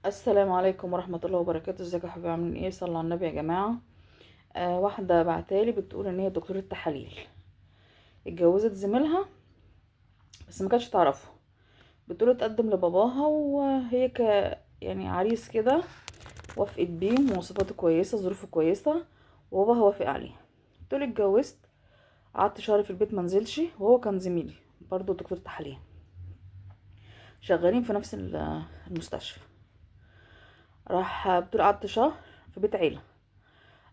السلام عليكم ورحمة الله وبركاته. ازيكم يا حبايبي؟ عاملين ايه؟ صلوا على النبي يا جماعة. واحدة بعتالي بتقول ان هي دكتورة تحاليل، اتجوزت زميلها بس ما كانتش تعرفه. بتقول اتقدم لباباها وهي يعني عريس كده، وافقت بيه، مواصفاته كويسة، ظروفه كويسة، وباباها وافق عليه. بتقول اتجوزت، قعدت شهر في البيت منزلش، وهو كان زميلي برضو دكتور تحاليل، شغالين في نفس المستشفى. راح بتقول قعدت شهر في بيت عيلة،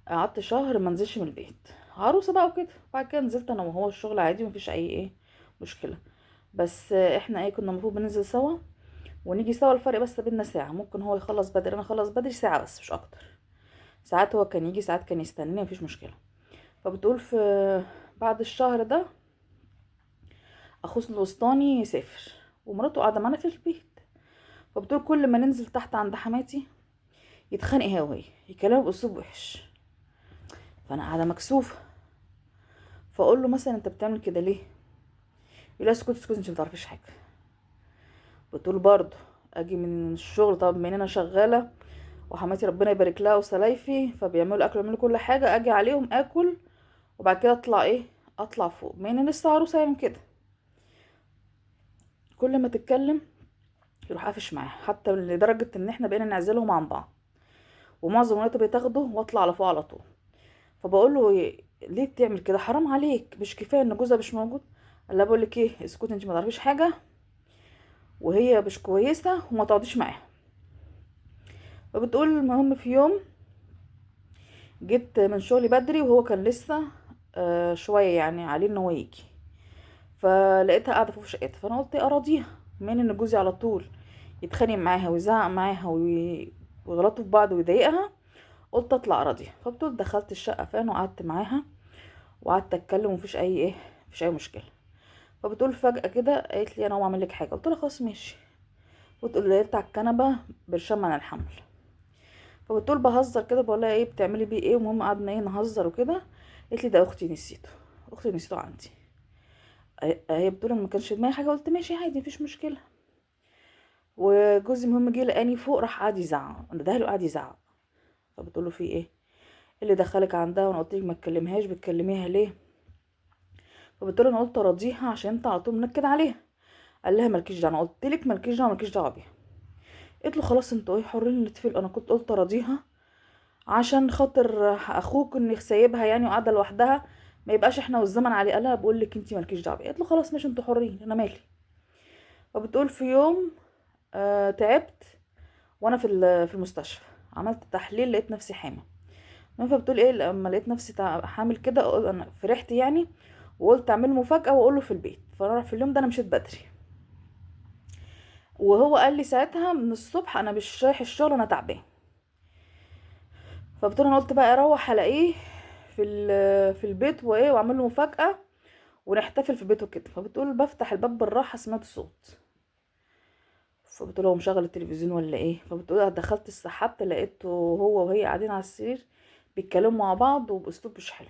قعدت شهر ما نزلش من البيت، عروسه بقى وكده. بعد كده نزلت انا وهو الشغل عادي، مفيش اي مشكلة، بس احنا كنا المفروض بننزل سوا ونيجي سوا، الفرق بس بينا ساعة، ممكن هو يخلص بدري انا اخلص بدري ساعة بس مش اكتر. ساعات هو كان يجي، ساعات كان يستناني، مفيش مشكلة. فبتقول في بعد الشهر ده اخوه الوسطاني سافر ومراته قاعدة معانا في البيت. فبتقول كل ما ننزل تحت عند حماتي يتخانق هي وهي، يكلمها باسلوب وحش، فانا قاعدة مكسوفه. فاقول له مثلا انت بتعمل كده ليه؟ يقول لي اسكت اسكت انت ما بتعرفيش حاجة. بتقول برضه اجي من الشغل، طب من انا شغالة وحماتي ربنا يبارك لها وسلايفي، فبيعملوا اكل ويعملوا كل حاجة، اجي عليهم اكل وبعد كده اطلع اطلع فوق، بما اني لسه عروسه يعني كده. كل ما تتكلم يروح قافش معاها، حتى لدرجة ان احنا بقينا نعزلهم عن بعض، ومعظم الوقت بتاخده واطلع على فوق على طول. فبقول له ليه بتعمل كده؟ حرام عليك، مش كفاية ان جوزها مش موجود؟ قال لها بقول لك ايه، اسكتي انت ما تعرفيش حاجة، وهي مش كويسة وما تقعديش معاها. فبتقول المهم في يوم جيت من شغلي بدري وهو كان لسه شوية يعني عليه ان هو يجي، فلقيتها قاعدة فوق في شقتها. فانا قلت اراضيها، بما ان جوزي على طول يتخانق معاها ويزعق معاها ويغلطوا في بعض ويضايقها، قلت اطلع اراضيها. فبتقول دخلت الشقة فعلا وقعدت معاها وقعدت اتكلم ومفيش اي مفيش اي مشكلة. فبتقول فجاة كده قالت لي انا هقوم اعمل لك حاجة، قلت لها خلاص ماشي. وتقول لي على الكنبة برشام عن الحمل. فبتقول بهزر كده، بقول لها ايه بتعملي بيه ايه؟ المهم قعدنا نهزر وكده. قالت لي ده اختي نسيته، اختي نسيته عندي. هي بتقول ما كانش في دماغي حاجة، قلت ماشي عادي مفيش مشكلة. وجوزي المهم جه لقاني فوق، راح قعد يزعق، ده له قعد يزعق. فبتقول له في ايه اللي دخلك عندها؟ وانا قلت لك ما تكلمهاش، بتكلميها ليه؟ فبتقول انا قلت اراضيها عشان انت على طول منكد عليها. قال لها مالكيش دعوه، انا قلت لك مالكيش دعوه، مالكيش دعوه بيها. قلت له خلاص انتوا حرين نتفق، انا كنت قلت اراضيها عشان خاطر اخوك ان سايبها يعني وقاعدة لوحدها، ما يبقاش احنا والزمن عليه. قال لها بقول لك انت مالكيش دعوه بيها. قلت له خلاص ماشي انتوا حرين، انا مالي. فبتقول في يوم تعبت وانا في المستشفى، عملت تحليل لقيت نفسي حامل. المهم فبتقول لما لقيت نفسي حامل كده، انا فرحت يعني، وقلت اعمل مفاجاة واقول له في البيت. فانا في اليوم ده انا مشيت بدري، وهو قال لي ساعتها من الصبح انا مش رايح الشغل انا تعبان. فبتقول انا قلت بقى اروح الاقيه في البيت واعمل له مفاجاة ونحتفل في بيته كده. فبتقول بفتح الباب بالراحة سمعت صوت، فبتقول هو مشغل التلفزيون ولا ايه؟ فبتقول دخلت السحابة لقيته هو وهي قاعدين على السرير بيتكلموا مع بعض وباسلوب مش حلو.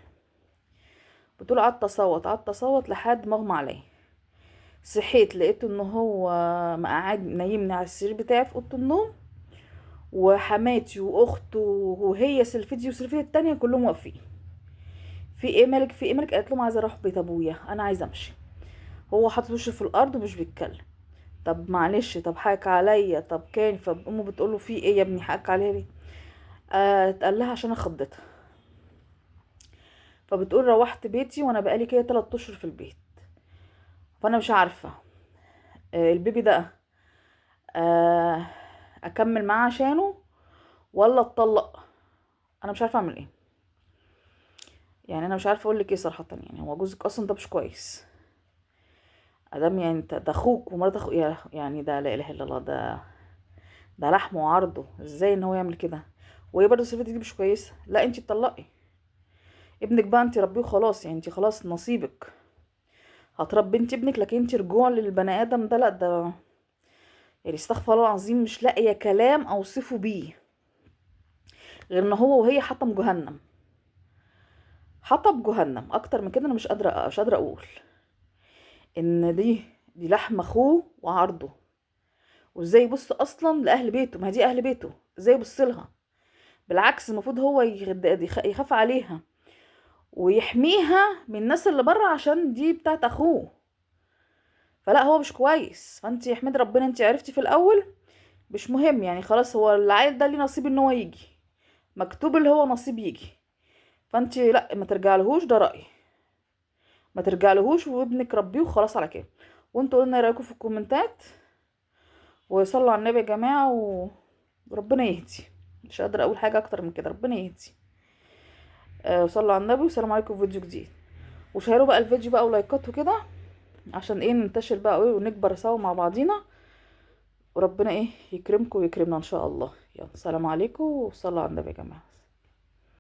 بتقول قعدت اصوت، قعدت اصوت لحد ما اغمى عليا. صحيت لقيت ان هو مقعد نايمني على السرير بتاعي في اوضة النوم، وحماتي واخته وهي سلفتي وسلفتي التانية كلهم واقفين. في ايه مالك؟ في ايه مالك؟ قالت لهم عايزه اروح بيت ابويا، انا عايزه امشي. هو حاطط وشه في الارض ومش بيتكلم. طب معلش، طب حقك عليا، طب كان. فامه بتقول له في ايه يا ابني حقك عليا ليه؟ اتقال لها عشان اخضتها. فبتقول روحت بيتي وانا بقالي كده 3 اشهر في البيت، فانا مش عارفه البيبي ده اكمل معاه عشانه ولا اتطلق. انا مش عارفه اعمل ايه يعني، انا مش عارفه اقول لك ايه صراحة. يعني هو جوزك اصلا ده مش كويس، ادم يعني انت ده اخوك ومرات اخوك يعني ده لا اله الا الله، ده لحمه وعرضه، ازاي ان هو يعمل كده؟ وهي برضه صفتك دي مش كويسة، لا انت اتطلقي ابنك بقى، انت ربيه خلاص يعني، انت خلاص نصيبك هتربي انت ابنك، لكن انت رجوع للبني ادم ده لا، ده يعني استغفر الله العظيم، مش لاقيه كلام اوصفه بيه غير ان هو وهي حطم جهنم، حطب جهنم اكتر من كده انا مش قادرة، مش قادرة اقول ان دي لحم اخوه وعرضه، وازاي يبص اصلا لاهل بيته؟ ما هي دي اهل بيته، ازاي يبص لها؟ بالعكس المفروض هو يخاف عليها ويحميها من الناس اللي بره، عشان دي بتاعت اخوه. فلا هو مش كويس. فانت احمدي ربنا انت عرفتي في الاول، مش مهم يعني، خلاص هو العيل ده ليه نصيب ان هو يجي، مكتوب اللي هو نصيب يجي. فانت لا ما ترجعلهوش، ده رأيي، ما ترجعلهوش، وابنك ربيه وخلاص على كده. وانتوا قولنا رايكم في الكومنتات، وصلوا على النبي يا جماعة، وربنا يهدي. مش قادرة اقول حاجة اكتر من كده، ربنا يهدي. وصلوا على النبي، والسلام عليكم في فيديو جديد. وشيروا بقى الفيديو بقى ولايكات وكده، عشان ايه ننتشر بقى ونكبر سوا مع بعضينا، وربنا ايه يكرمكم ويكرمنا ان شاء الله. يلا سلام عليكم، وصلوا على النبي يا جماعة.